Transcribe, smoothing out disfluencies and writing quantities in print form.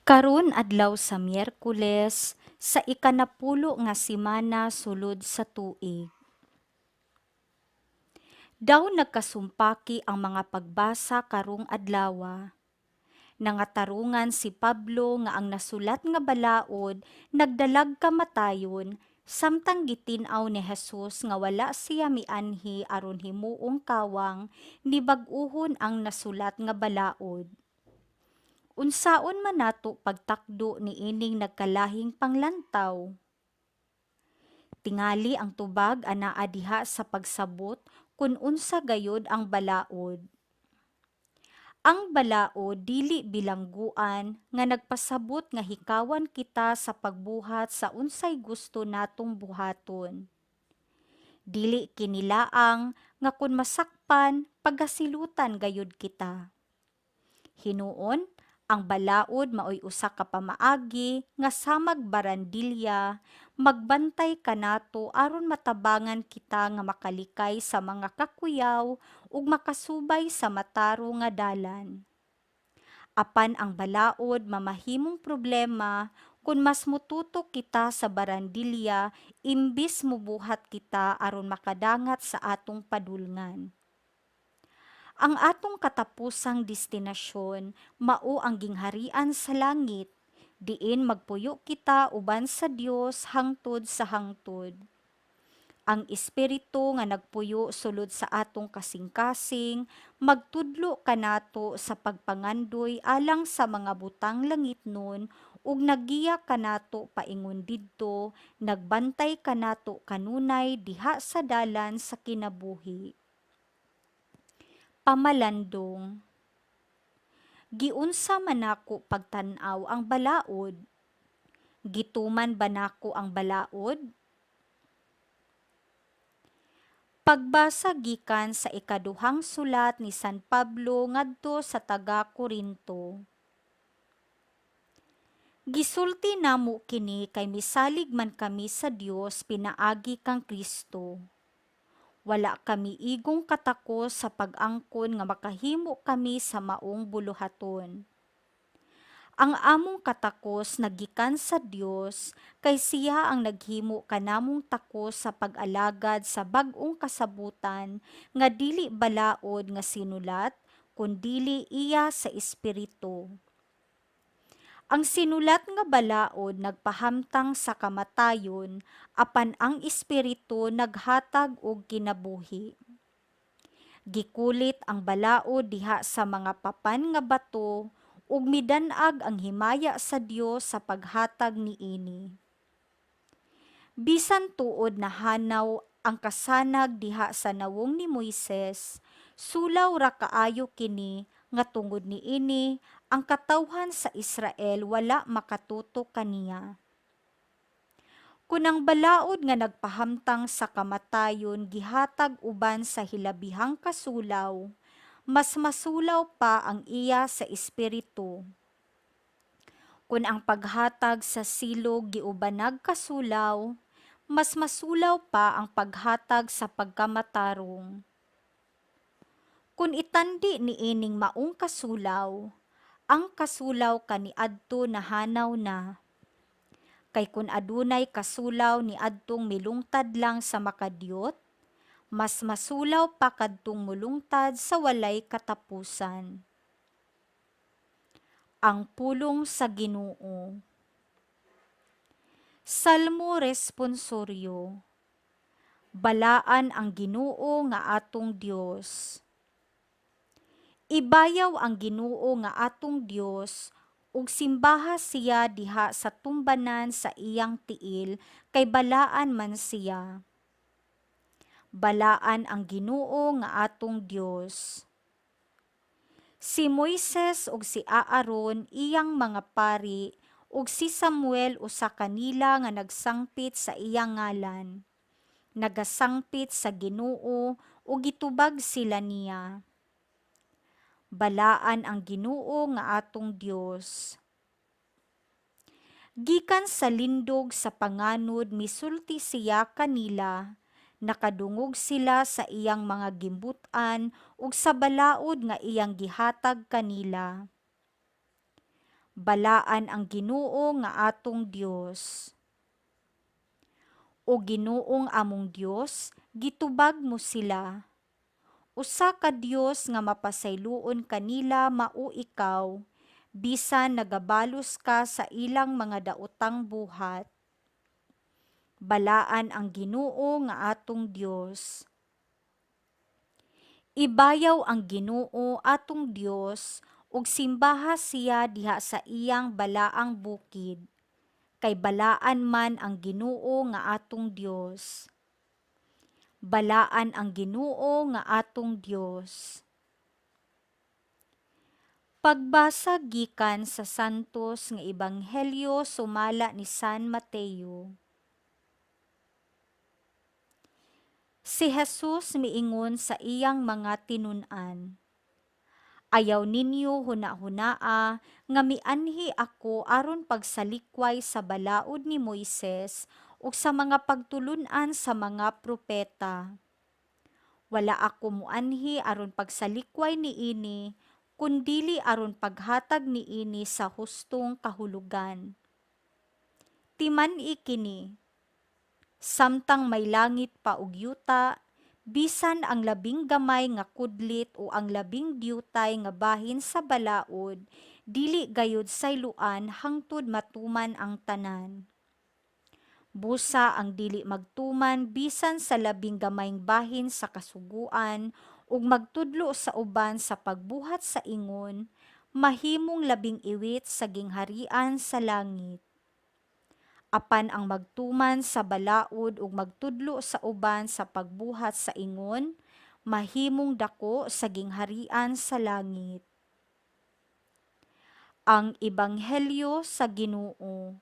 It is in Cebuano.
Karon adlaw sa Miyerkules sa ikanapulo nga semana sulod sa tuig. Daw nagkasumpaki ang mga pagbasa karong adlawa. Nangatarungan si Pablo nga ang nasulat nga balaod nagdalag kamatayon, samtang gitin-aw ni Jesus nga wala siya mianhi aron himuong kawang ni bag-ohon ang nasulat nga balaod. Unsaon man nato pagtakdo niining nagkalahing panglantaw? Tingali ang tubag anaa diha sa pagsabot kun unsa gayud ang balaod. Ang balaod dili bilangguan nga nagpasabot nga hikawan kita sa pagbuhat sa unsay gusto natong buhaton. Dili kini laang nga kun masakpan, pagasilutan gayud kita. Hinuon, ang balaod maoy usa ka pamaagi nga samag barandilya, magbantay kanato aron matabangan kita nga makalikay sa mga kakuyaw ug makasubay sa matarong nga dalan. Apan ang balaod mamahimong problema kun mas motutok kita sa barandilya imbis mobuhat kita aron makadangat sa atong padulngan. Ang atong katapusang destinasyon mao ang gingharian sa langit, diin magpuyo kita uban sa Dios hangtod sa hangtod. Ang espiritu nga nagpuyo sulod sa atong kasing-kasing magtudlo kanato sa pagpangandoy alang sa mga butang langitnon ug naggiya kanato paingon didto, nagbantay kanato kanunay diha sa dalan sa kinabuhi. Pamalandong. Giunsa man nako pagtan-aw ang balaod? Gituman ba nako ang balaod? Pagbasa gikan sa ikaduhang sulat ni San Pablo ngadto sa taga Corinto. Gisulti namo kini kay misalig man kami sa Dios pinaagi kang Kristo. Wala kami igong katakos sa pag-angkon nga makahimo kami sa maong buluhaton. Ang among katakos nagikan sa Dios, kay siya ang naghimo kanamong takos sa pag-alagad sa bag-ong kasabutan nga dili balaod nga sinulat, kundili iya sa Espiritu. Ang sinulat nga balaod nagpahamtang sa kamatayon, apan ang Espiritu naghatag og kinabuhi. Gikulit ang balaod diha sa mga papan nga bato ug midan-ag ang himaya sa Dios sa paghatag niini. Bisan tuod nahanaw ang kasanag diha sa nawong ni Moises, sulaw ra kaayo kini nga tungod niini ang katawhan sa Israel wala makatutok kaniya. Kun ang balaod nga nagpahamtang sa kamatayon gihatag uban sa hilabihang kasulaw, mas masulaw pa ang iya sa espiritu. Kun ang paghatag sa silog giubanag kasulaw, mas masulaw pa ang paghatag sa pagkamatarong. Kun itandi niining maong kasulaw, ang kasulaw kaniadto nahanaw na. Kay kun adunay kasulaw niadtong milungtad lang sa makadiyot, mas masulaw pa kadtong molungtad sa walay katapusan. Ang pulong sa Ginoo. Salmo responsoryo. Balaan ang Ginoo nga atong Dios. Ibayaw ang Ginoo nga atong Dios ug simbaha siya diha sa tumbanan sa iyang tiil, kay balaan man siya. Balaan ang Ginoo nga atong Dios. Si Moises ug si Aaron, iyang mga pari, ug si Samuel, usa kanila nga nagsangpit sa iyang ngalan. Nagasangpit sa Ginoo ug gitubag sila niya. Balaan ang Ginoo nga atong Dios. Gikan sa lindog sa panganod misulti siya kanila, nakadungog sila sa iyang mga gimbut-an ug sa balaod nga iyang gihatag kanila. Balaan ang Ginoo nga atong Dios. O Ginoong among Dios, gitubag mo sila. Usa ka Dios nga mapasayloon kanila mao ikaw, bisan nagabalos ka sa ilang mga daotang buhat. Balaan ang Ginoo nga atong Dios. Ibayaw ang Ginoo atong Dios ug simbaha siya diha sa iyang balaang bukid, kay balaan man ang Ginoo nga atong Dios. Balaan ang Ginoo nga atong Dios. Pagbasa gikan sa Santos nga Ebanghelyo sumala ni San Mateo. Si Jesus miingon sa iyang mga tinun-an, "Ayaw ninyo hunahunaa nga mianhi ako aron pagsalikway sa balaod ni Moises ug sa mga pagtulun-an sa mga propeta. Wala ako moanhi aron pagsalikway niini, kundili aron paghatag niini sa hustong kahulugan. Timan-i kini, samtang may langit pa ug yuta, bisan ang labing gamay nga kudlit o ang labing diutay nga bahin sa balaod dili gayud sayloan hangtod matuman ang tanan. Busa ang dili magtuman bisan sa labing gamayng bahin sa kasuguan ug magtudlo sa uban sa pagbuhat sa ingon, mahimong labing iwit sa gingharian sa langit. Apan ang magtuman sa balaod ug magtudlo sa uban sa pagbuhat sa ingon, mahimong dako sa gingharian sa langit." Ang Ebanghelyo sa Ginoo.